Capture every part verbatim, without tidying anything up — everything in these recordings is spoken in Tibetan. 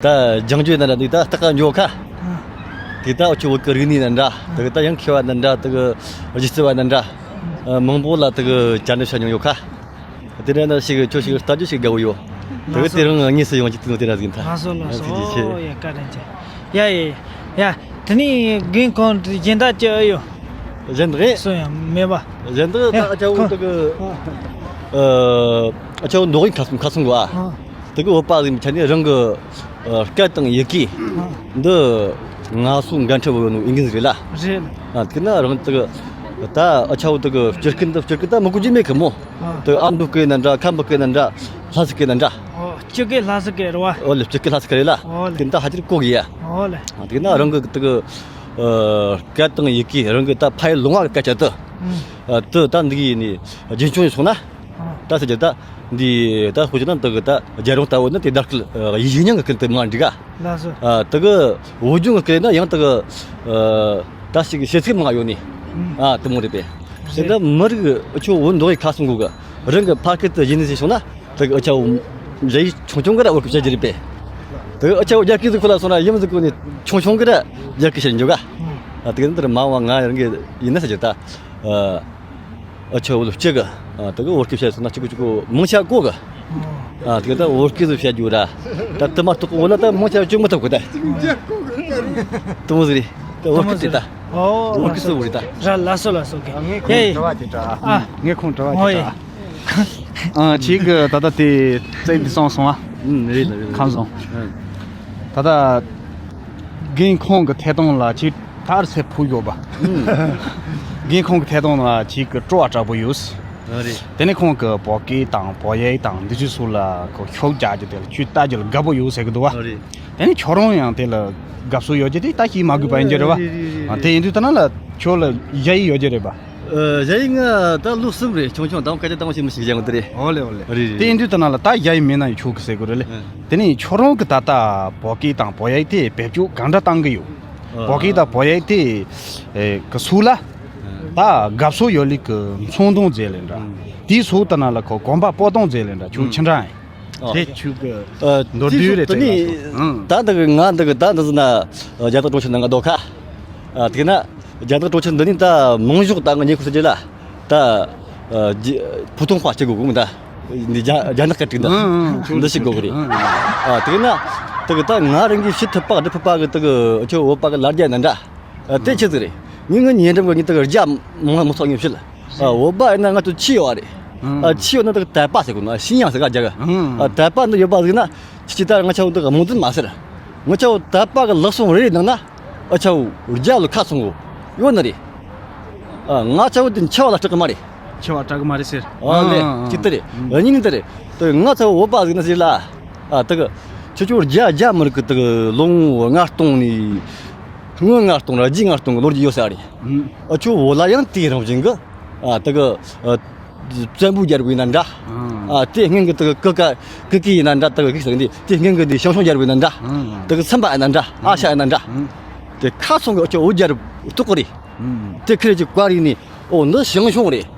ད་ལྗང་རྒྱུ་ཡིན་ན་འདྲ། འདི་ད་སྟག་ག་འགྱོ་ཁ། དེ་ད་འུ་ཆོ་བོད་ཀྱི་རིག་གནས་ཡིན་ན་འདྲ། དེ་གི་ད་ཡང་མཁས་པ་ཡིན་ན་འདྲ། དེ་གི་སྒྱུ་རྩལ་བ་ཡིན་ན་འདྲ། མང་པོ་ལ་དེ་གི་བཅར་འདྲི་བྱ་མྱོང་ཡོད་ཁ། དེ་འདྲ་ན་ཞིག་ཁྱོད་ཞིག་ལྟ་རྒྱུ་ཞིག་དགའ་བོ་ཡོད། དེ་གི་དེ་རིང་དངོས་སུ་ཡོང་གི་དེ་ནོ་དེ་འདྲ་ཟིག་ད། ལགས་སོ་ལགས་སོ། ཐུགས་རྗེ་ཆེ། ཨོ་ཡ། བཀའ་དྲིན་ཆེ། ཡ་ཡ་ཡ། དེ་ནས་རྒན་ཁོང་གཞན་དག་ཅི་ཡོད། གཞན་དག་རེད། སུ་ཡང་མེད་པ། གཞན་དག་ད་ཡ་ཨ་ཅག་བོ་ཁོང་དེ་གི་ཨ་ཨ་ཅག་བོ་མདོ་དབུས་ཁ་སང་ཁ་སང་གི་ཨ། ཨ། དེ་གི་བོད་པ་ཟིག་ཆ་ནས་རང་གི་ཨ་སྐད་དང་ཡི་གེ་ཨ་འདི་ང་སོ་འགན་འཁྲི་བོ་ཡོད་ནོ་ཨིན་གི་ཟིག་རེད་ལ། རེད། ཨ་དེ་ན་རང་དེ་གི་ད་ཨ་ཅག་བོ་དེ་གི་སྤྱིར་སྐད་འདི་སྤྱིར་སྐད་ད་མི་གོ་རྒྱུ་མེད་གི་མོ། ཨ། དེ་ཨ་མདོ་སྐད་ན་འདྲ། ཁམས་པ་སྐད་ན་འདྲ། ལྷ་ས་སྐད་ན་འདྲ། ཨོ། སྤྱི་སྐད་ལྷ་ས་སྐད་རེད་བ། ཨོ་ལེ། སྤྱི་སྐད་ལྷ་ས་སྐད་རེད་ལ། ཨོ་ལེ། དེ་ད་ཧ་ཅིར་གོ་གི་ཡ། ཨོ་ལེ། དེ་ན་རང་གི་དེ་གི་ཨ་སྐད་དང་ཡི་གེ། རང་གི་ད་ཕ་ཡུལ་ལུང་བ་གི་སྐད་ཆ་དེ། ཨ། དེ་ད་འདི་གི་ནི་རྒྱུན་འཁྱོངས་ཡིན་སོང་ན། ཨ། ད་ཟེར་རྒྱུ་ད་འདི་ད་ཧུ་ཅི་ན་དེ་གི་ད་རྒྱལ་རོང་ལྟ་བུ་ནི་དེ་དར་སྐུལ་ཡིག་རྙིང་གི་སྐད་དེ་མང་འགྲིག་ག། ལགས་སོ། ཨ། དེ་གི་བོད་ལྗོངས་ཀྱི་སྐད་ན་ཡང་དེ་གི་ཨ་ད་ཞིག་གི་བཤད་ཚིག་མང་ཡོད་ནི། ཨ། དེ་མོ་རེད་པས། དེ་འདྲ་མི་རིགས་ཨ་ཆོ་བོད་མདོ་དབུས་ཁ་སང་གོ་གི་རང་གི་ཕ་སྐད་དུ་ཡིན་ནི་ཟེར་སོང་ན། དེ་གི་ཨ་ཆ་བོ་ལས་ཆུང་ཆུང་གི་ར་བོད་སྐད་བཤད་རྒྱུ་རེད་པས། དེ་གི་ཨ་ཆ་བོ་རྒྱ་སྐད་དུ་ཁོ་ལ་སོང་ན་ཡིན་ཟིག་གོ་ནི་ཆུང་ཆུང་གི་ར་རྒྱ་སྐད་བཤད་འཇོག་ག། ཨ། དེ་གི་འདིར་མ་འོངས་ང་རང་གི་ཡིན་ན་ཟེར་རྒྱུ་ད། ཨ། ཨ་ཆོ་བོ་ལ་སྐྱེ་གི། ཨ། དེ་གི་བོད་སྐད་བཤད་སོང་ན་གཅིག་གི་གཅིག་གི་མང་ཆེ་གོ་གི། ཨ། དེ་གི་ད་བོད་སྐད་དུ་བཤད་རྒྱུ་ར། ད་དེ་མ་གཏོགས་གི་བོད་ལ་ད་མང་ཆེ་བ་བཅོས་མི་ཐུབ་གི་ད། དེ་མོ་ཟིག་རེད། ད་བོད་སྐད་དེ་ད། ཨོ། བོད་སྐད་སུ་བོ་རེད་ད། ར། ལགས་སོ་ལགས་སོ། ཨ། ངས་ཁོང་དྲི་བ་དེ་དྲ། ཨ། ངས་ཁོང་དྲི་བ་དེ་དྲ། ཨོ་ཡེ། ཨ། ཁྱེད་ཀྱི་ད་ལྟ་དེ་རྩེད་འདི་སོང་སོང་ཨ། ཨུམ། རེད་ལ་རེད་ལ། ཁམས་སོང་། ཨ། ད་ལྟ་རྒན་ཁོང་གི་ཐད་གཏོང་ལ་ཁྱེད་ད་ར་ཚེ་ཕུག་ཡོད་པ། ཨུམ། རྒན་ཁོང་གི་ཐད་གཏོང་ལ་ཁྱེད་ཀྱི་སྤྲོ་བ་དྲག་པོ་ཡོད། ཨ། རེད། དེ་ནས་ཁོང་གི་བོད་སྐད་དང་བོད་ཡིག་དང་འདི་ཚོའི་སོགས་ལ་ཁོ་ཤུགས་རྒྱག་རྒྱུ་དེ་ལ་ཁྱོད་ལྟ་རྒྱུ་ལ་དགའ་པོ་ཡོད་ཟེར་གི་འདུག་བ། ཨ། རེད། དེ་ནས་ཁྱོད་རང་ཡང་དེ་ལ་དགའ་བསུ་ཡོད་རྒྱུ་དེ་ད་ཤེས་མ་དགོས་པ་ཡིན་རྒྱུ་རེད་བ། རེད་རེད་རེད། ཨ། དེ་ཡིན་དུས་ད་ན་ལ་ཁྱོད་ལ་ཞ་ཡི་ཡོད་རྒྱུ་རེད་པ། ཨ། ཞ་ཡི་ང་ད་ལོ་གསུམ་རེད། ཆུང་ཆུང་དང་སྐད་ཆ་དང་ཞིབ་མི་ཞིག་བཞག་ཡོང་དེ་རེད། ཨོ་ལེ་ཨོ་ལེ། རེད་རེད། དེ་ཡིན་དུས་ད་ན་ལ་ད་ཞ་ཡི་མེད་ན་ཡི་ཆོག་གི་ཟེར་དགོས་རེད་ལེ། ཨ། དེ་ནས་ཁྱོད་རང་གི་ད་ལྟ་བོད་སྐད་དང་བོད་ཡིག་དེ་བེད་སྤྱོད་གང་འདྲ་བཏང་གི་ཡོད། ཨ། བོད་སྐད་དང་བོད་ཡིག་དེ་ཨེ་གི་སུ་ལ་ད་དགའ་བསུ་ཡོད་ལེ་གི་མཚོན་དོན་ཟེར་ལེ་འདྲ། ཨ། དེའི་སུ་ད་ན་ལ་ཁོ་གོམ་པ་སྤོ་སྟངས་ཟེར་ལེ་འདྲ་ཁྱོད་ཨ་ཁྱེད་འདྲ་ཡིན། ཨ། དེ་ཁྱོད་ཀྱི་ཨ། མདོར་བསྡུས་རེ་དེ་དྲན་ལ་སོང་། ཨང་། ད་འདི་གི་ང་འདི་གི་ད་འདི་ཟིན་ན་རྒྱ་ནག་གྲོང་ཁྱེར་ནང་ང་སྡོད་ཁ། ཨ། དེ་ན་རྒྱ་ནག་གྲོང་ཁྱེར་འདི་ནི་ད་མང་ཤོས་ད་ང་ཉེ་ཁུ་སི་རྗེ་ལ་ད་ཨ་ཇི་ཕུ་ཐུང་ཧྭ་སྐྱེ་དགོས་གོ་མི་ད། འདི་རྒྱ་རྒྱ་ནག་གི་དྲུག་ད། ཨང་ཨང་། འདི་ཞིག་དགོས་གི་རེད། ཨང་ཨང་། ཨ། དེ་ན་དེ་གི་ད་ང་རང་གི་ཤི་ཐུབ་པ་འདི་ཕུ་པ་གི་དེ་གི་ཁྱོད་བོད་པ་གི་ལ་རྒྱ་ན་འདྲ། ཨ། དེ་ཆི་ཟིག་རེད། ངས་ངའི་ཉེ་འགྲམ་གི་ངའི་དེ་གི་རྒྱ་མང་མང་ཚོགས་ངས་བཤད། ཨ། བོད་པ་ཡིན་ན་ང་ཚོ་ཆི་ཡོད་རེད། ཨ། ཆི་ཡོད་ན་དེ་གི་དད་པ་ཟེར་གོ་ན་ཤིན་ཡང་ཟེར་ག་རྒྱ་གི། ཨ། དད་པ་འདི་ཡོད་པ་ཟིག་ན་ཁྱི་ཁྱི་ད་ང་ཆ་བོ་འདི་གི་རྨོངས་དད་མ་ཟེར། ང་ཆ་བོ་དད་པ་གི་ལག་ཟུང་རེ་རེ་ནང་ན་ཨ་ཆ་བོ་རྒྱ་ལ་ཁ་ཚང་གོ་ཡོད་ནི་རེད། ཨ། ང་ཆ་བོ་འདི་འཆི་བ་ལ་སྐྲག་གི་མ་རེད། འཆི་བ་སྐྲག་གི་མ་རེད་ཟེར། ཨ་ལེ། ཨ། ཅི་ལྟར་རེད། ཨ། གཉིས་ནི་ལྟར་རེད། དེ་ང་ཆ་བོ་བོད་པ་ཟིག་ན་ཟེར་ལ། ཨ། དེ་གི་ཁྱོད་ཆོ་རྒྱ་རྒྱ་མི་རིགས་གི་དེ་གི་ལོ་ངོ་ལྔ་སྟོང་ནས་སྔོན་ལྔ་སྟོང་ར་རྗེས་ལྔ་སྟོང་གི་ལོ་རྒྱུས་ཡོད་ས་རེད། ཨ། ཁྱོད་བོད་ལ་ཡང་དེ་རང་བཞིན་གི། ཨ། དེ་གི་ཨ་བཙན་པོ་རྒྱལ་པོ་ཡིན་ན་འདྲ། ཨ། དེ་སྔོན་གི་དེ་གི་ཀི་ཀ་ཀི་ཀི་ཡིན་ན་འདྲ། དེ་གི་ཀི་ཟེར་གི་འདི་དེ་སྔོན་གི་འདི་ཞང་ཞུང་རྒྱལ་པོ་ཡིན་ན་འདྲ། དེ་གི་སུམ་པ་ཡིན་ན་འདྲ། ཨ་ཤ་ཡིན་ན་འདྲ། དེ་ཁ་ཚང་གི་ཨ་ཁྱོད་བོད་རྒྱལ་རྟོགས་གི་རེད། དེ་ཁྱེད་རང་གི་བཀའ་རིག་ནས། ཨོ། འདི་ཞང་ཞུང་རེད།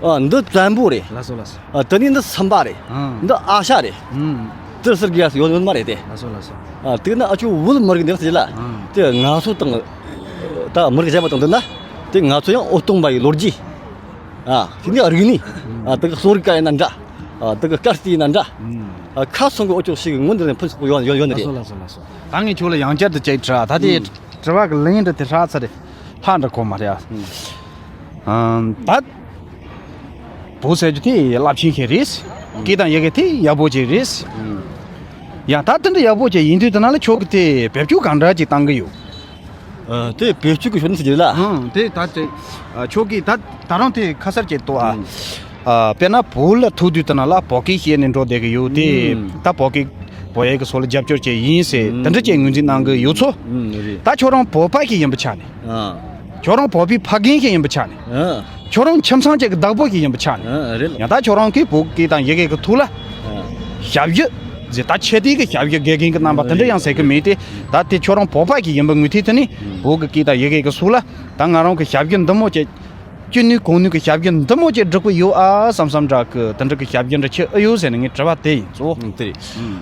ཨ། འདི་བཙན་པོ་རེད། ལགས་སོ་ལགས་སོ། ཨ། དེ་ནས་འདི་སུམ་པ་རེད། ཨ། འདི་ཨ་ཤ་རེད། ཨུམ། དེ་ཟེར་གི་ཡོད་ཡོད་མ་རེད་དེ། ལགས་སོ་ལགས་སོ། ཨ། དེ་ན་ཨ་ཆོ་བོད་མི་རིགས་འདི་ཟེར་ལ། ཨ། དེ་ང་ཚོ་དང་ད་མི་རིགས་གཞན་པ་དང་བསྡུར་ན་དེ་ང་ཚོ་ཡང་འོད་སྟོང་པ་ཡི་ལོ་རྒྱུས། ཨ། དེ་ནས་རིག་གནས། ཨ། དེ་གི་གསོ་རིག་ག་ཡིན་ན་འདྲ། ཨ། དེ་གི་སྐར་རྩིས་ཡིན་ན་འདྲ། ཨ། ཁ་ཚང་གི་ཨ་ཆོ་ཞིག་སྔོན་འདི་ནས་ཕུན་སུམ་ཡོད་ཡོད་ཡོད་ནི་རེད། ལགས་སོ་ལགས་སོ་ལགས་སོ། ད་ངས་ཁྱོད་ལ་ཡང་བསྐྱར་དུ་ཅིག་དྲི་ད་དེ། དྲི་བ་གི་ལན་འདི་དེ་ཧྲ་ཚ་རེད། ལྷ་འདྲ་གོ་མ་རེད་ཨ། ཨ། ད་བོད་ཟེར་རྒྱུ་དེ་རླབས་ཆེན་ཞིག་རེད། སྐད་དང་ཡི་གེ་དེ་ཡག་པོ་ཅིག་རེད། ཡང་ད་དེ་འདྲ་ཡག་པོ་ཅིག་ཡིན་དུས་དེ་ན་ལ་ཁྱོད་ཀྱི་དེ་བེད་སྤྱོད་གང་འདྲ་ཅིག་བཏང་གི་ཡོད། ཨ། དེ་བེད་སྤྱོད་ཀྱི་ཞོར་ནས་ཟེར་རྒྱུ་ལ། ཨང་། དེ་ད་ཅིག་ཨ། ཁྱོད་ཀྱིས་ད་ད་རུང་དེ་ཁ་གསལ་ཅིག་ལྟོས་ཨ། ཨ། དཔེར་ན་བོད་ལ་ཐུག་དུས་དེ་ན་ལ་བོད་སྐད་བཤད་ནས་འགྲོ་བསྡད་གི་ཡོད་དེ། ད་བོད་སྐད་བོད་ཡིག་གི་སོགས་ལ་རྒྱབ་སྐྱོར་བྱས་ཡིན་ཟེར་དེ་འདྲ་ཅིག་ངོས་འཛིན་གནང་གི་ཡོད་ཚོ། རེད། ད་ཁྱོད་རང་བོད་པ་ཞིག་ཡིན་པའི་ཆ་ནས། ཨ། ཁྱོད་རང་བོད་པའི་ཕ་རྒན་ཞིག་ཡིན་པའི་ཆ་ནས། ཨ། ཁྱོད་རང་ཁྱིམ་ཚང་ཅིག་གི་བདག་པོ་ཞིག་ཡིན་པའི་ཆ་ནས། ཨ། རེད། ཡང་ད་ཁྱོད་རང་གིས་བོད་སྐད་དང་ཡི་གེ་གི་ཐོག་ལ། ཨ། ཞབས་ཞུ་ཟེར་ད་ཆེ་དེ་གི་ཞབས་ཞུ་དགེ་རྒན་གི་རྣམ་པ་དེ་འདྲ་ཡང་ཟེར་གི་མེད་དེ། ད་དེ་ཁྱོད་རང་བོད་པ་ཞིག་ཡིན་པའི་ངོས་ཐད་དེ་ནི་བོད་ཀྱི་སྐད་དང་ཡི་གེ་གི་སོགས་ལ་ད་ང་རང་གི་ཞབས་ཞུ་འདི་མོ་ཅིག་སྤྱི་ནས་གོང་ནས་ཀྱི་ཞབས་ཞུ་འདི་མོ་ཅིག་སྒྲུབ་ཀྱི་ཡོད་ཨ་བསམ་བསམ་འདྲ་གི་དེ་འདྲ་གི་ཞབས་ཞུ་འདྲ་ཆེ་ཨེ་ཡོད་ཟེར་ནས་ངས་དྲི་བ་དེ་ཡིན་གཙོ་བོ། ཨང་། དེ་རེད།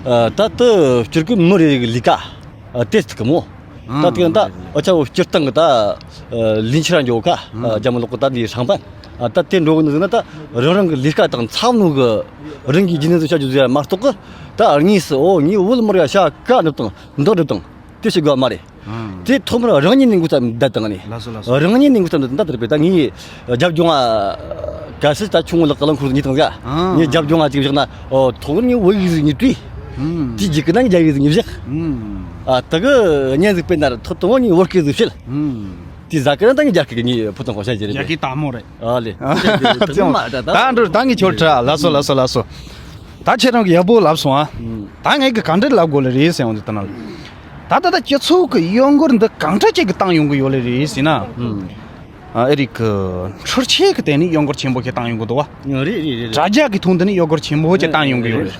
ཨ། ད་ལྟ་སྤྱིར་གི་མི་རེ་རེ་གི་ལས་ཀ་ཨ་དེ་ཐུག་གི་མོ། ཨང་། ད་དེ་ད་ཨ་ཆ་བོ་སྤྱིར་བཏང་གི་ད་ཨ་ལིན་ཆི་ར་འཇོག་ག་ཨ་ཨང་རྒྱ་མི་ལོག་གི་ད་འདི་ཧྲང་པན་ཨ་ད་དེ་འགྲོ་གི་འདུག་ཟེར་ན། ད་རང་རང་གི་ལས་ཀ་དང་འཚམ་ནོ་གི་རང་གི་རྒྱུ་ནོར་ཚོ་བྱ་རྒྱུ་ཟེར་མ་གཏོགས་གི། ད་དངོས་སུ་འོ་ངའི་བོད་མི་ར་ཤ་ཀ་འདི་བཏང་འདི་འདི་བཏང་དེ་བྱེད་དགོས་མ་རེད། ཨང་། དེ་ཐོག་མར་རང་ཉིད་ནས་འགོ་བརྩམས་བསྡད་བཏང་ནས། ལགས་སོ་ལགས་སོ། རང་ཉིད་ནས་འགོ་བརྩམས་བསྡད་བཏང་ད་དེར་བས་ད་ངའི་རྒྱབ་ལྗོངས་ཨ་གལ་སྲིད་ད་ཆུང་ངུ་ལགས་ཀ་ལ་འཁོར་ཉིད་དང་ཟ། ཨང་། ངའི་རྒྱབ་ལྗོངས་ཨ་ཅིག་བཞག་ན་ཨོ་ཐོག་ངའི་བོད་ཡིག་ཟིག་ཉིད་བྲིས། ཨང་། དེའི་རྗེས་ཀྱི་ན་ངའི་རྒྱ་ཡིག་ཟིག་ཉིད་བཞག་ཨང་། ཨ་ད་གི་བརྙན་ཟིག་སྤེལ་ན་ར་ཐོག་ཏུ་ངའི་བོད་སྐད་ཟིག་བཤད། ཨང་། དེ་ཟ་གི་ན་ད་ངའི་རྒྱ་སྐད་གི་ངའི་ཕུ་ཐང་ཁོ་ཤ་རྒྱ་རྒྱ་རེད། སྐད་དག་མོ་རེད། ཨ་ལེ། ད་འགྲོ་ད་ངའི་ཆོ་ཁྲ་ལགས་སོ་ལགས་སོ་ལགས་སོ། ད་ཁྱེད་རང་གི་ཡག་པོ་ལབ་སོང་ཨ། ཨང་། ད་ངས་གི་ག་འདྲ་ལབ་དགོས་ལེ་རེད་ཟེར་འོང་དུས་ད་ན། ད་ད་ད་སྤྱི་ཚོགས་ཀྱི་གཡོ་འགུལ་འདི་གང་འདྲ་ཅིག་གི་བཏང་ཡོང་གི་ཡོད་ལེ་རེད་ཟེར་ན། ཨང་། ཨ་ཨེ་རིག་གི་འཕྲུལ་ཆས་ཀྱི་སྟེང་ནས་གཡོ་འགུལ་ཆེན་པོ་ཞིག་བཏང་ཡོང་གི་འདུག་བ། རེད་རེད་རེད། དྲ་རྒྱ་གི་ཐོག་འདི་ནས་གཡོ་འགུལ་ཆེན་པོ་ཞིག་བཏང་ཡོང་གི་ཡོད་ལེ།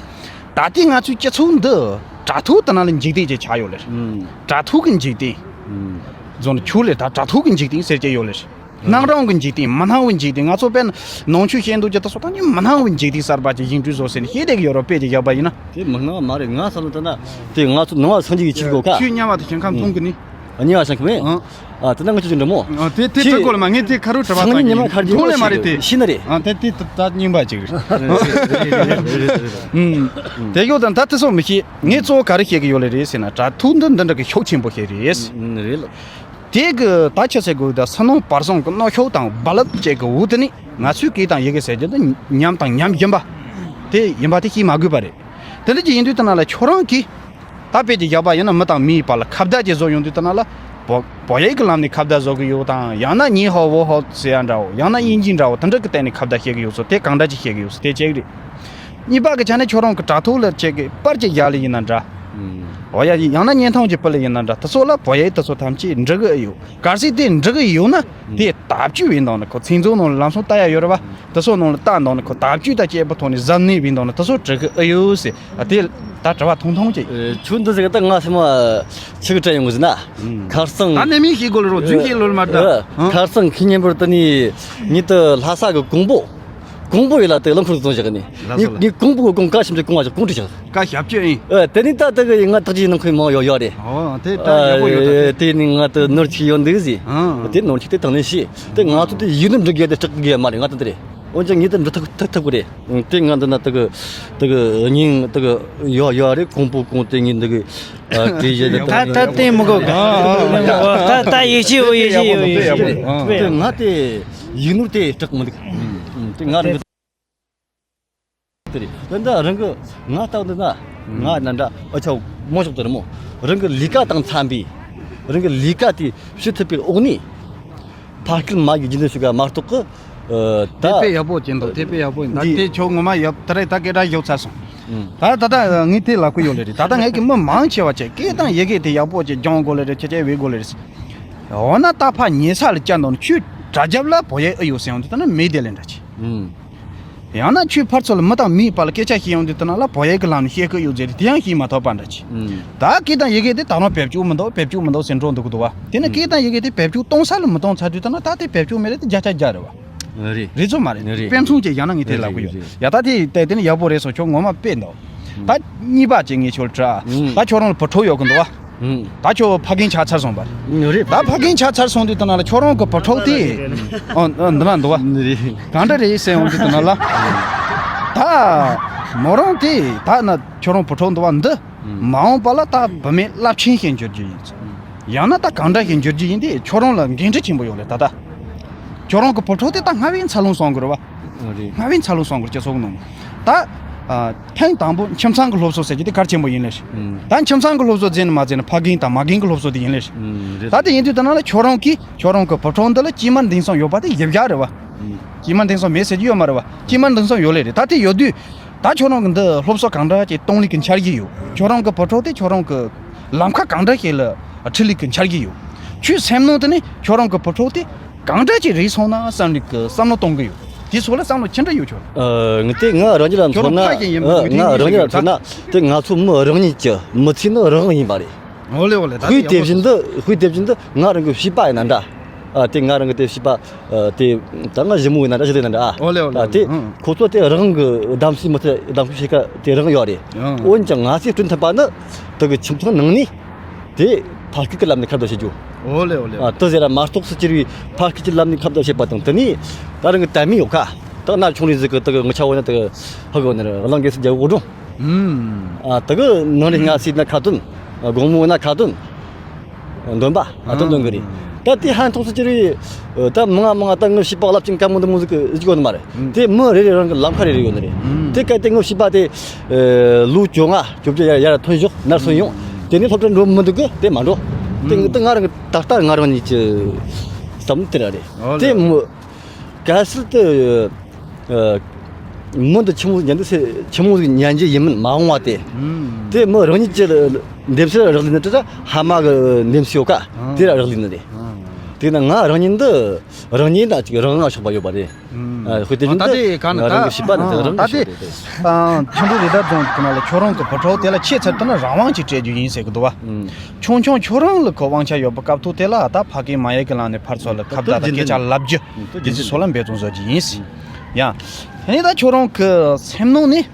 ད་ལྟའི་ང་ཚོའི་སྤྱི་ཚོགས་འདི་དྲ་ཐོག་ད་ན་ལ་འཇིག་རྟེན་ཅིག་ཆགས་ཡོད་ལེ། ཨང་། དྲ་ཐོག་གི་འཇིག་རྟེན། ཨང་། རྫོང་ཆུ་ལེ་ད་དྲ་ཐོག་གི་འཇིག་རྟེན་ཟེར་གྱི་ཡོད་ལེ། སྣང་རུང་གི་འཇིག་རྟེན་མི་སྣང་བའི་འཇིག་རྟེན། ང་ཚོ་དཔེར་ན་ནང་ཆོས་བཤད་འདུག་ཀྱི་ད་སོ་ད་ནི་མི་སྣང་བའི་འཇིག་རྟེན་གསར་པ་ཅིག་ཡིན་དུས་བཟོ་ཟེར་ནས་བཤད་བསྡད་ཀྱི་ཡོད་རོགས་དཔེ་ཅིག་བཞག་པ་ཡིན་ན། དེ་མི་སྣང་བ་མ་རེད། ང་བསམ་བློ་བཏང་ན་དེ་ང་ཚོ་ནང་བ་སངས་རྒྱས་ཀྱི་ཆོས་གོ་ཁ། ཆོས་ཉམས་པ་དེ་ཞིང་ཁམས་མཐོང་གི་ནི། ཨ་ཉེ་བ་སེམས་ཁུ་མེད། ཨ། ཨ་དེ་ནང་ང་ཆོས་ཀྱི་འདྲ་མོ། ཨ་དེ་དེ་ཁྲི་གོ་ལ་མ་ངས་དེ་ཁ་རུ་དྲི་བ་སང་ཉིན་ཉི་མ་ཁར་གྱི་མཐོང་ལེ་མ་རེད་དེ། ཤི་ན་རེད། ཨ་དེ་དེ་ད་རྙིང་པ་ཅིག་རེད། ཨུམ། དེ་ཡོད་དང་ད་དེ་སོགས་མི་ཤེས། ངས་གཙོ་བོ་ག་རེ་བཤད་ཀྱི་ཡོད་ལེ་རེད་ཟེར་ན་དྲ་ཐོག་འདི་འདི་འདྲ་གི་ཤུགས་ཆེན་པོ་ཞིག་རེད། ཨུམ་རེད་ལ། དེ་གི་ད་ཆི་ཟེར་དགོས་ད་ས་ནང་བར་གསུམ་གི་གནོན་ཤུགས་དང་རྦ་རླབས་བཅས་ཀྱི་འོག་ཏུ་ནི་ང་ཚོའི་སྐད་དང་ཡི་གེ་ཟེར་རྒྱུ་འདི་ཉམས་དང་ཉམས་བཞིན་པ་དེ་ཡིན་པ་དེ་ཤེས་མ་དགོས་པ་རེད། དེ་འདྲ་ཅིག་ཡིན་དུས་ད་ན་ལ་ཁྱོད་རང་གིས་ད་དཔེ་ཅིག་བཞག་པ་ཡིན་ན་མི་དང་མིའི་བར་ལ་ཁ་བརྡ་ཅིག་བཟོ་ཡོང་དུས་ད་ན་ལ་བོ་བོད་ཡིག་གི་ལམ་ནས་ཁ་བརྡ་བཟོ་གི་ཡོད་དང་ཡང་ན་ཉི་ཧོ་བོ་ཧོ་ཟེར་ཡ་འདྲ་བོ་ཡང་ན་དབྱིན་ཇི་འདྲ་བོ་དེ་འདྲ་གི་སྟེང་ནས་ཁ་བརྡ་བཤད་གི་ཡོད་སོ་དེ་གང་འདྲ་ཅིག་བཤད་གི་ཡོད་སོ་དེ་གཅིག་རེད། གཉིས་པ་གི་ཆ་ནས་ཁྱོད་རང་གི་དྲ་ཐོག་ལ་ཅིག་གི་པར་ཅིག་བཞག་ལེ་ཡིན་ན་འདྲ། ཨུམ། འོ་ཡ་ཡང་ན་བརྙན་ཐུང་ཅིག་སྤེལ་ལེ་ཡིན་ན་འདྲ་དེ་ཚོ་ལ་བོད་ཡིག་དེ་ཚོ་ཐམས་ཅད་འབྲི་གི་ཨེ་ཡོད། གལ་སྲིད་དེ་འབྲི་གི་ཡོད་ན་དེ་བརྡ་བརྒྱུད་ཡིན་དང་ནི་ཁོ་ཚིག་མཛོད་ནང་ལ་ལམ་སང་ལྟ་ཡ་ཡོད་རེད་བ། དེ་ཚོ་ནང་ལ་ལྟ་དང་ནི་ཁོ་བརྡ་བརྒྱུད་དང་བཅས་པ་ཐོག་ནས་གཟབ་ནན་ཡིན་དང་ནི་དེ་ཚོ་འབྲི་གི་ཨེ་ཡོད་ཟེར། ཨ་དེ་ད་དྲི་བ་ཐུང་ཐུང་ཅིག་ཨེ། ཁྱོད་འདི་ཟེར་གི་ད་ང་སེམས་མ་ཆི་གི་དྲན་ཡོང་གི་ཟེར་ན། ཨུམ། ཁ་སང་། ད་ནི་མིན་ཤེས་དགོས་ལ་རོ་རྫུན་ཤེས་ལོལ་མ་ད། ཨ། ཨ། ཁ་སང་ཁི་ཉིན་པར་དུ་ནི་ཉིད་དུ་ལྷ་ས་གི་ཀོང་པོ། ཀོང་པོ་ཡི་ལ་དེ་རླངས་འཁོར་བཙོང་བཞག་ནི། ལགས་སོ་ལགས། ངས་ཀོང་པོ་གི་ཀོང་ཀ་ཞིམ་གྱི་ཀོང་བ་ཞིག་ཀོང་དྲི་བཞག་ཀ་ཞབས་ཀྱི་ཨིན། ཨ་དེ་ནི་ད་དེ་གི་ང་ཐག་ཅིག་ནང་ཁོའི་མང་ཡོད་ཡོད་རེད། ཨོ་དེ་ད་ཡག་པོ་ཡོད་ད་དེ། ཨ་དེ་ནི་ང་དུ་ནོར་ཅིག་ཡོད་འདུག་ཟེར། ཨ། དེ་ནོར་ཅིག་དེ་དང་ནི་ཤེས། དེ་ང་ཚོ་དེ་ཡིག་ནོར་འབྲི་དགོས་དེ་སྐྲག་གི་མ་རེད། ང་ད་དེ་རེད། འོན་ཀྱང་ངས་དེ་འབྲི་ཐུབ་ཐུབ་ཐུབ་གི་རེད། དེ་ང་འདི་ན་དེ་གི་དེ་གི་སྙིང་དེ་གི་ཡོད་ཡོད་རེད། ཀོང་པོ་ཀོང་དེ་ངས་འདི་གི་ཨ་དེ་བཞིན་དེ་ད་ད་དེ་མི་དགོས་གི། ད་ད་ཡིག་ཆེ་བོ་ཡིག་ཆེ་ཡོད་ཡིག་ཆེ་ཡོད། དེ་ང་དེ་ཡིག་ནོར་དེ་སྐྲག་མི་འདུག་དེ་ང་རང་གི་དེ་རེད། དེ་འདྲ་རང་གི་ང་ལྟ་བུ་འདི་ན་ང་ན་འདྲ་ཨ་ཆ་མོ་ཤོག་དེ་རེད་མོ། རང་གི་ལས་ཀ་དང་འཚམ་པའི་རང་གི་ལས་ཀ་དེ་བྱེད་ཐུབ་པའི་འོག་ནས་ཕ་སྐད་མ་གི་རྒྱུན་ལྡན་ཞིག་ག་མ་གཏོགས་གི། ཨ། ད་དེ་དཔེ་ཡག་པོ་ཅན་འདུག་དེ་དཔེ་ཡག་པོ་ཡིན། ད་འདི་དེ་ཁྱོད་ངོ་མ་ཡག་ད་རེས་ད་སྐད་གྲགས་ཡོད་ཚར་སོང་། ཨུམ། ད་ད་ལྟ་ངས་དེ་ལབ་གི་ཡོད་ལེ་རེད། ད་ལྟ་ངས་གི་མི་མང་ཆེ་བ་ཆེ་སྐད་དང་ཡི་གེ་དེ་ཡག་པོ་ཅིག་སྦྱོང་དགོས་ལེ་རེད། ཁྱེད་ཆེ་བའི་དགོས་ལེ་རེད། འོ་ན་ད་ཕ་ཉེ་ས་ལ་བཅར་འདུག་ན་ཁྱོད་དྲ་རྒྱ་ལ་བོད་ཡིག་ཨེ་ཡོད་ཟེར་ཡོང་དུས་ད་ན་མེད་དེ་ལེ་འདྲ་ཆེ། ཨུམ། ཡང་ན་ཁྱོད་ཕར་ཚུར་ལ་མི་དང་མིའི་བར་ལ་སྐད་ཆ་བཤད་ཡོང་དུས་ད་ན་ལ་བོད་ཡིག་གི་ལམ་ནས་བཤད་གི་ཡོད་ཟེར་དེ་ཡང་བཤད་མ་ཐུབ་པ་འདྲ་ཆེ། ཨུམ། ད་སྐད་དང་ཡི་གེ་དེ་ད་རུང་བེད་སྤྱོད་མི་འདུག་བེད་སྤྱོད་མི་འདུག་ཟེར་འགྲོ་འདུག་གི་འདུག་བ། དེ་ནི་ཨུམ། སྐད་དང་ཡི་གེ་དེ་བེད་སྤྱོད་གཏོང་ས་ལ་མི་གཏོང་ཚར་དུས་ད་ན་ད་དེ་བེད་སྤྱོད་མེད་རེད་དེ་བརྒྱ་ཆ་བརྒྱ་རེད་བ། རེད། རེད་ཚོད་མ་རེད། རེད། དཔེ་མཚོན་ཅིག་ཡང་ན་ངས་དེ་ལབ་གི་ཡོད། རེད། ཡ་ད་དེ་དེ་དེ་ནི་ཡག་པོ་རེད་སོ་ཁྱོད་ངོ་མ་དཔེ་འདུག་ཨུམ། ད་གཉིས་པ་ཅིག་ངས་ཁྱོད་དྲི། ཨུམ། ད་ཁྱོད་རང་ལ་བུ་ཕྲུག་ཡོད་གི་འདུག་བ། ཨུམ། ད་ཁྱོད་ཕ་རྒན་ཆགས་ཚར་སོང་བ་རེད། རེད། ད་ཕ་རྒན་ཆགས་ཚར་སོང་དུས་ད་ན་ལ་ཁྱོད་རང་གི་བུ་ཕྲུག་དེ། ཨོ་འདི་ན་འདུག་བ། རེད། གང་འདྲ་རེད་ཟེར་ཡོང་དུས་ད་ན་ལ། ད་མོ་རང་དེ་ད་ན་ཁྱོད་རང་བུ་ཕྲུག་འདུག་བ་འདི། ཨུམ། མ་འོངས་པ་ལ་ད་བུད་མེད་རླབས་ཆེན་ཞིག་འགྱུར་རྒྱུ་ཡིན། ཡང་ན་ད་གང་འདྲ་ཞིག་འགྱུར་རྒྱུ་ཡིན་དེ་ཁྱོད་རང་ལ་འགན་འཁྲི་ཆེན་པོ་ཡོད་རེད་ད་ལྟ། ཁྱོད་རང་གི་བུ་ཕྲུག་དེ་ད་སྔ་བའི་འཚར་ལོངས་སོང་གི་རེད་བ། ཨ་རེད། སྔ་བའི་འཚར་ལོངས་སོང་གི་རེད་སྤྱི་ཚོགས་ནང་། ད་ཨ་ཐེངས་དང་པོ་ཁྱིམ་ཚང་གི་སློབ་གསོ་ཟེར་རྒྱུ་དེ་གལ་ཆེན་པོ་ཡིན་ལེ། ཨུམ། ད་ཁྱིམ་ཚང་གི་སློབ་གསོ་བྱས་ནས་མ་བྱས་ན་ཕ་རྒན་དང་མ་རྒན་གི་སློབ་གསོ་དེ་ཡིན་ལེ། ཨུམ། རེད། ད་དེ་ཡིན་དུས་ད་ན་ལ་ཁྱོད་རང་གིས་ཁྱོད་རང་གི་བུ་ཕྲུག་འདི་ལ་དཀྱུས་མ་འདིང་སོང་ཡོད་པ་དེ་ཡིན་རྒྱུ་རེད་བ། ཨུམ། དཀྱུས་མ་འདིང་སོང་མེད་ཟེར་རྒྱུ་ཡོད་མ་རེད་བ། དཀྱུས་མ་འདིང་སོང་ཡོད་ལེ་རེད། ད་དེ་ཡོད་དུས། ད་ཁྱོད་རང་གི་འདི་སློབ་གསོ་གང་འདྲ་ཅིག་གཏོང་ལུགས་ཀྱི་འཆར་གཞི་ཡོད། ཁྱོད་རང་གི་བུ་ཕྲུག་དེ་ཁྱོད་རང་གི་ལམ་ཁ་གང་འདྲ་ཞིག་ལ་ཁྲིད་ལུགས་ཀྱི་འཆར་གཞི་ཡོད། ཁྱོད་སེམས་ནང་དུ་ནི་ཁྱོད་རང་གི་བུ་ཕྲུག་དེ་གང་འདྲ་ཅིག་རིག་སོང་ན་བསམ་ལུགས་ཀྱི་བསམ་བློ་གཏོང་གི་ཡོད། དེ་སོགས་ལ་བསམ་བློ་ཅི་འདྲ་ཡོད་ཁྱོད། ཨ་ངས་དེ་ང་རང་རྒྱལ་ལ་ཁྱོད་མཚོན་ན། རང་ཕ་ཡིན་ཡིན་ཨ་ངས་ང་རང་རྒྱལ་ལ་མཚོན་ན་དེ་ང་ཚོ་མི་རང་ཉིད་ཀྱི་མི་ཚེ་ནི་རང་དབང་ཡིན་པ་རེད། འོ་ལེ་འོ་ལེ། ད་དཔེ་དེ་ཡག་པོ་བཞིན་དུ་དཔེ་དེ་བཞིན་དུ་ང་རང་གི་བྱིས་པ་ཡིན་ན་འདྲ། ཨ་དེ་ང་རང་གི་དེ་བྱིས་པ་ཨ་དེ་ད་ང་གཞི་མོ་ཡིན་ན་འདྲ་ཞིག་ལས་ན་འདྲ་ཨ། ཨོ་ལེ་ཨོ་ལེ་ཨ་དེ་ཨོ་ལེ། ཨང་། ཁོ་ཚོ་དེ་རང་གི་གདམ་གསེས་མི་ཚེ་གདམ་གསེས་བྱེད་ཀ་དེ་རང་ཡོད་རེད། ཨང་། འོན་ཀྱང་ང་ཚོས་བསྐྲུན་ཐུབ་པ་ནི་དེ་གི་ཁྱིམ་ཚང་ནང་ནས་དེ་ཕ་སྐད་ཀྱི་ལམ་ནས་ཁ་བརྡ་བྱེད་རྒྱུ། ཨོ་ལེ་ཨོ་ལེ། ཨ་དེ་ཟེར་ར་མ་གཏོགས་སུ་ཅིར་བའི་ཕ་སྐད་ཀྱི་ལམ་ནས་ཁ་བརྡ་བྱེད་པ་དང་དེ་ནས་ད་རང་གི་དད་མོས་ཡོད་ཁ་ད་ན་ཆུང་རིང་ཟིག་གི་དེ་གི་ངི་ཆ་བོ་ན་དེ་གི་ཧ་གོ་ནི་རེད། གླང་གེ་སི་རྒྱལ་པོ་དགོད་སྒྲུང་། ཨ་དེ་གི་ནང་རི་སྔ་སྲིད་ན་ཁ་ཏོན། དགོང་མོ་ན་ཁ་ཏོན། འདོན་པ་ཨ་ཏོ་འདོན་གི་རེད། ད་དེ་ཧན་ཐོག་སུ་ཅི་རེད། ད་མང་ང་མང་ང་ད་ངི་བྱིས་པ་རླབས་ཆེན་དཀའ་མོ་འདི་མོ་ཟིག་གི་ཟིག་ཡོད་ནི་མ་རེད། དེ་མི་རེ་རེ་རང་གི་ལམ་ཁ་རེ་རེ་ཡོད་ནི་རེད། དེ་གལ་ཏེ་ངི་བྱིས་པ་དེ་ལོ་བཅོ་ལྔ་བཅོ་བརྒྱད་ཡར་ཡར་ཐོན་ཞོག་ནར་སོན་ཡོང་། དེ་ནས་སློབ་གྲྭ་འགྲོ་མི་འདུག་གི་དེ་མ་འགྲོ། དེ་ངི་ད་ང་རང་གི་ད་ལྟ་ང་རང་གཉིས་ཀྱི་བསམ་བློ་དེ་ར་རེད། དེ་མི། གལ་སྲིད་དུ། ཨ། མི་འདི་ཆི་མོ་ཉན་འདི་སེ་ཆི་མོ་ཟིག་ཉན་རྒྱུ་ཡིན་མིན་མ་འོངས་བ་དེ། དེ་མི་རང་ཉིད་ཀྱི་འདེམས་སེ་རག་ལས་ནི་དེ་ཧ་མ་གི་འདེམས་སེ་ཡོད་ཀ་དེ་རག་ལས་ནི་རེད། དེ་ན་ང་རང་ཉིད་འདི་རང་ཉིད་ན་ཅིག་རང་དབང་ཆགས་པ་ཡོད་པ་རེད། ཨ། ཧུ་དེ་བཞིན་དུ་ད་དེ་ག་ནི་ང་རང་གི་བྱིས་པ་ནི་དེ་རང་ད་དེ་ཆུ་འབྲུག་རི་དྭགས་རྫོང་གི་ནང་ལ་ཁྱོད་རང་གི་བུ་ཕྲུག་དེ་ལ་ཆེས་ཚད་དུ་ན་རང་དབང་ཅིག་སྤྲད་རྒྱུ་ཡིན་ཟེར་གི་འདུག་བ། ཆུང་ཆུང་ཁྱོད་རང་ལ་གི་དབང་ཆ་ཡོད་པ་སྐབས་ཐོག་དེ་ལ་ད་ཕ་སྐད་མ་ཡལ་གི་ལམ་ནས་ཕར་ཚུར་ལ་ཁ་བརྡ་དང་སྐད་ཆ་ལབ་རྒྱུ་དེ་ཚོ་ཚོ་ལ་འབད་བརྩོན་བཟོ་རྒྱུ་ཡིན། ཡང་། དེ་ནས་ད་ཁྱོད་རང་གི་སེམས་ནང་ནས་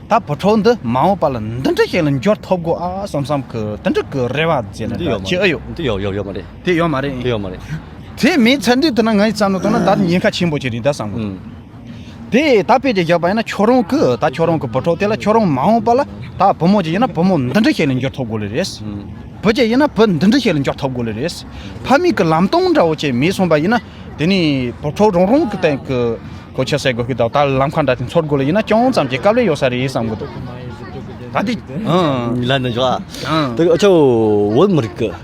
ད་བུ་ཕྲུག་འདི་མ་འོངས་པ་ལ་འདི་འདྲ་ཞིག་ལ་འགྱུར་ཐུབ་དགོས་ཨ་བསམ་བསམ་གི་དེ་འདྲ་གི་རེ་བ་ཟེར་ན་འདི་ཡོད་མ་ཅི་ཨ་རེད། ཡོད། འདི་ཡོད་ཡོད་ཡོད་མ་རེད། དེ་ཡོད་མ་རེད། དེ་ཡོད་མ་རེད། དེ་མེད་ཚར་འདི་དེ་ན་ང་ཡི་བསམ་བློ་བཏང་ན་ད་ཉེན་ཁ་ཆེན་པོ་ཅིག་རེད་ད་བསམ་གི། དེ་ད་དཔེ་ཅིག་བཞག་པ་ཡིན་ན་ཁྱོད་རང་གི་ད་ཁྱོད་རང་གི་བུ་ཕྲུག་དེ་ལ་ཁྱོད་རང་མ་འོངས་པ་ལ་ད་བུ་མོ་ཅིག་ཡིན་ན་བུ་མོ་འདི་འདྲ་ཞིག་ལ་འགྱུར་ཐུབ་དགོས་ལེ་རེད། བུ་ཅིག་ཡིན་ན་བུ་འདི་འདྲ་ཞིག་ལ་འགྱུར་ཐུབ་དགོས་ལེ་རེད། ཕ་མའི་གི་ལམ་སྟོན་འདྲ་བོ་ཅིག་མེད་སོང་པ་ཡིན་ན་དེ་ནས་བུ་ཕྲུག་རང་རང་གི་སྟེང་གི་གོ་ཆ་ཟེར་དགོས་ཀྱི་ད་ད་ལམ་ཁ་འདྲ་དེ་འཚོལ་དགོས་ལེ་ཡིན་ན་ཅུང་ཙམ་ཅིག་དཀའ་ལས་ཡོད་ས་རེད་བསམ་གི་འདུག་ད་དེ་ཨང་། ལན་འདི་འཇོག་ཨ། ཨང་། དེ་ཨ་ཆོ་བོད་མི་རིགས་ཀྱི།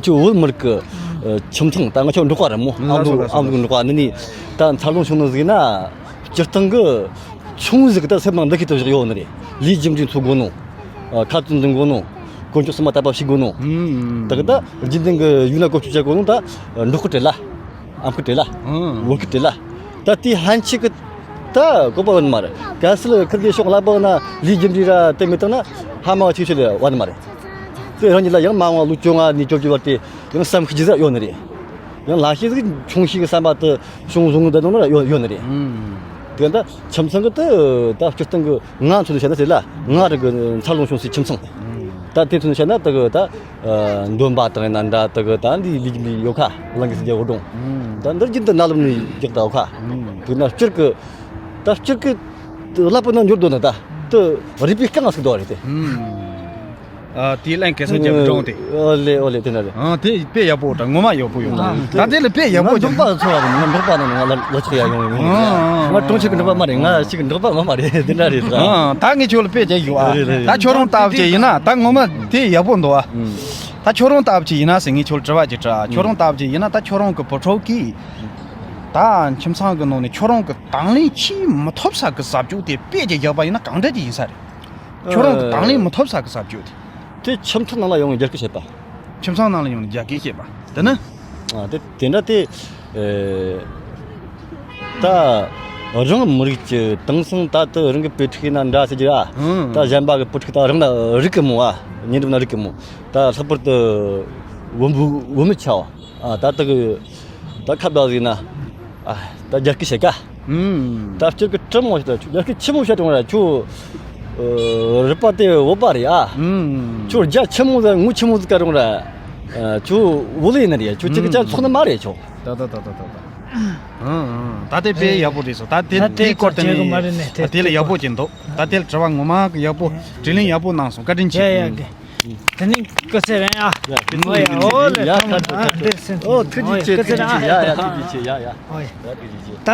ཁྱོད་བོད་མི་རིགས་ཀྱི་ཨ་ཁྱིམ་ཚང་ད་ང་ཁྱོད་འབྲོག་པ་རེད་མོ། ཨ་མདོ་ཨ་མདོ་འབྲོག་པ་ནི་ནི་ད་འཚར་ལོངས་བྱུང་ནི་ཟིག་ན་སྤྱིར་བཏང་གི་ཆུང་ཟིག་གི་ད་སེམས་ནང་འདི་ཁྱེད་དུ་བཞག་ཡོད་ནི་རེད། ལས་རྒྱུ་འབྲས་འཚོལ་དགོས་ནོ། ཨ་ཁ་ཏོན་འདོན་དགོས་ནོ། དཀོན་མཆོག་གསུམ་མ་དད་པ་བྱེད་དགོས་ནོ། ད་གི་ད་རྒྱུན་ལྡན་གི་ཡུལ་ན་བཀོལ་སྤྱོད་བྱེད་དགོས་ནོ་ད་འབྲོག་སྐད་བྲལ་ལ། ཨམ་སྐད་བྲལ་ལ། བོད་སྐད་བྲལ་ལ། ད་དེ་ཧན་ཆི་གི་ད་གོ་པ་བ་ནི་མ་རེད། གལ་སྲིད་ཁིར་གི་ཤོག་ལ་བག་ན་ལས་རྒྱུ་འབྲས་ར་དེ་མི་བཏང་ན་ཧ་མ་བ་ཆིག་ཆོད་ལས་བ་ནི་མ་རེད། དེ་རང་ཉིད་ལ་ཡང་མ་འོངས་ལོ་བཅོ་ལྔ་ནས་བཅོ་བརྒྱད་བར་དེ་ཡང་བསམ་ཤེས་ཀྱི་ཟེར་ཡོད་ནི་རེད། ཡང་ལ་ཤེས་ཀྱི་ཆུང་ཤེས་ཀྱི་བསམ་པ་དེ་ཆུང་བཟུང་གི་བསྡད་ནོ་ལ་ཡོད་ཡོད་ནི་རེད། དེ་ད་ཁྱིམ་ཚང་གི་དེ་ད་སྤྱིར་བཏང་གི་ང་མཚོན་ནས་བཤད་ན་དེ་ལ་ང་རང་གི་འཚར་ལོངས་བྱུང་སའི་ཁྱིམ་ཚང་ད་དེ་མཚོན་ནས་བཤད་ན་དེ་གི་ད་འདོན་པ་དང་ཡིན་ན་འདྲ་དེ་གི་ད་འདི་ལས་ཀྱི་ཡོད་ཁ་གླང་གི་སྲིད་རྒྱལ་བོ་སྒྲུང་ད་འདིར་རྒྱུན་དུ་རྣ་ལམ་ནས་རྒྱག་ད་ཡོད་ཁ་དེ་ན་སྤྱིར་གི་ད་སྤྱིར་གི་ལབ་པ་ན་འགྱུར་འདོད་ན་ད་དེ་རིག་པའི་རྐང་ཟིག་འདུག་རེད་དེ། ཨ་དེའི་ལན་གེ་སར་རྒྱལ་པོའི་སྒྲུང་དེ། ཨོ་ལེ་ཨོ་ལེ་དེ་འདྲ་རེད། ཨ་དེ་དཔེ་ཡག་པོ་དང་ངོ་མ་ཡག་པོ་ཡོད། ད་དེ་ལ་དཔེ་ཡག་པོ་ང་འབྲོག་པ་ཚོ་བ་ང་འབྲོག་པ་ནང་ང་ལ་ལོ་ཆག་ཡག་ཡོང་ཡོང་། ང་གྲོང་ཁྱེར་གི་འབྲོག་པ་མ་རེད། ང་ཞིག་གི་འབྲོག་པ་ངོ་མ་རེད་དེ་འདྲ་རེད་ད། ཨ་ད་ངས་ཁྱོད་ལ་དཔེ་རྒྱག་ཡོད་ཨ། རེད་རེད་རེད། ད་ཁྱོད་རང་ལྟ་བུ་ཅིག་ཡིན་ན་ད་ངོ་མ་དེ་ཡག་པོ་འདུག་ཨ། ད་ཁྱོད་རང་ལྟ་བུ་ཅིག་ཡིན་ན་ཟེར་ངས་ཁྱོད་ལ་དྲི་བ་ཅིག་དྲི། ཁྱོད་རང་ལྟ་བུ་ཅིག་ཡིན་ན་ད་ཁྱོད་རང་གི་བུ་ཕྲུག་གིས་ད་ཁྱིམ་ཚང་གི་ནང་ནས་ཁྱོད་རང་གི་དང་ལེན་བྱེད་མི་ཐུབ་ས་གི་ཟབ་རྒྱུ་དེ་དཔེ་ཅིག་རྒྱག་པ་ཡིན་ན་གང་འདྲ་ཅིག་ཡིན་ས་རེད། ཁྱོད་རང་གི་དང་ལེན་མི་ཐུབ་ས་གི་ཟབ་རྒྱུ་དེ། དེ་ཁྱིམ་ཚང་ནང་ལ་ཡོང་ནས་རྒྱ་སྐད་བཤད་པ། ཁྱིམ་ཚང་ནང་ལ་ཡོང་ནས་རྒྱ་སྐད་བཤད་པ་དེ་ནི། ཨ་དེ་དེ་འདྲ་དེ། ཨེ། ད་རང་མི་རིགས་ཀྱི་དེང་སང་ད་དུ་རང་གི་བུ་ཕྲུག་ཡིན་ན་འདྲ་ཟེར་གྱི་ར། ད་གཞན་པ་གི་བུ་ཕྲུག་ད་རང་ལ་རིག་གི་མོ་ཨ། ཉེ་འགྲམ་ན་རིག་གི་མོ། ད་ལྷག་པར་དུ་བུ་བུ་བུ་མོ་ཆ་བ། ཨ་ད་དུ་གི་ད་ཁ་བརྡ་ཟིག་ན། ཨ་ད་རྒྱ་སྐད་བཤད་ཀ་ད་སྤྱིར་གི་དྲི་མོ་ཞིག་ད་ཁྱོད་རྒྱ་སྐད་ཆི་མོ་བཤད་རུང་ར་ཁྱོད། ཨ་རུས་པ་དེ་བོད་པ་རེད་ཨ། ཁྱོད་རྒྱ་ཆི་མོ་ཟིག་ངོ་ཆི་མོ་ཟིག་ག་རུང་ར། ཨ་ཁྱོད་བོད་ལས་ཡིན་ནི་རེད། ཁྱོད་ཅིག་གི་ཅང་ཚོགས་ནི་མ་རེད་ཁྱོད། ད་ད་ད་ད་ད་ད། ཨང་ཨང་། ད་དེ་དཔེ་ཡག་པོ་རེད་སོ། ད་དེ་ད་དེ་དེ་སྐོར་དེ་ནས་ཨ་དེ་ལ་ཡག་པོ་ཅིག་འདུག་ད་དེ་ལ་དྲི་བ་ངོ་མ་གི་ཡག་པོ་དྲིས་ལན་ཡག་པོ་གནང་སོང་། བཀའ་དྲིན་ཆེ། ཡ་ཡ་གི། དེ་ནི་སྐུ་ཚེ་རིང་ཨ། ཡ་སྐུ་ཚེ་རིང་། ཨོ་ཡ་ཨོ་ལེ། ཡ་ཐང་ཨ་འདིར་སེམས་ཨོ་ཐུགས་རྗེ་ཆེ། ཐུགས་རྗེ་ཆེ། ཡ་ཡ་ཐུགས་རྗེ་ཆེ། ཡ་ཡ་ཨོ་ཡ། ཡ་ཐུགས་རྗེ་ཆེ། ད།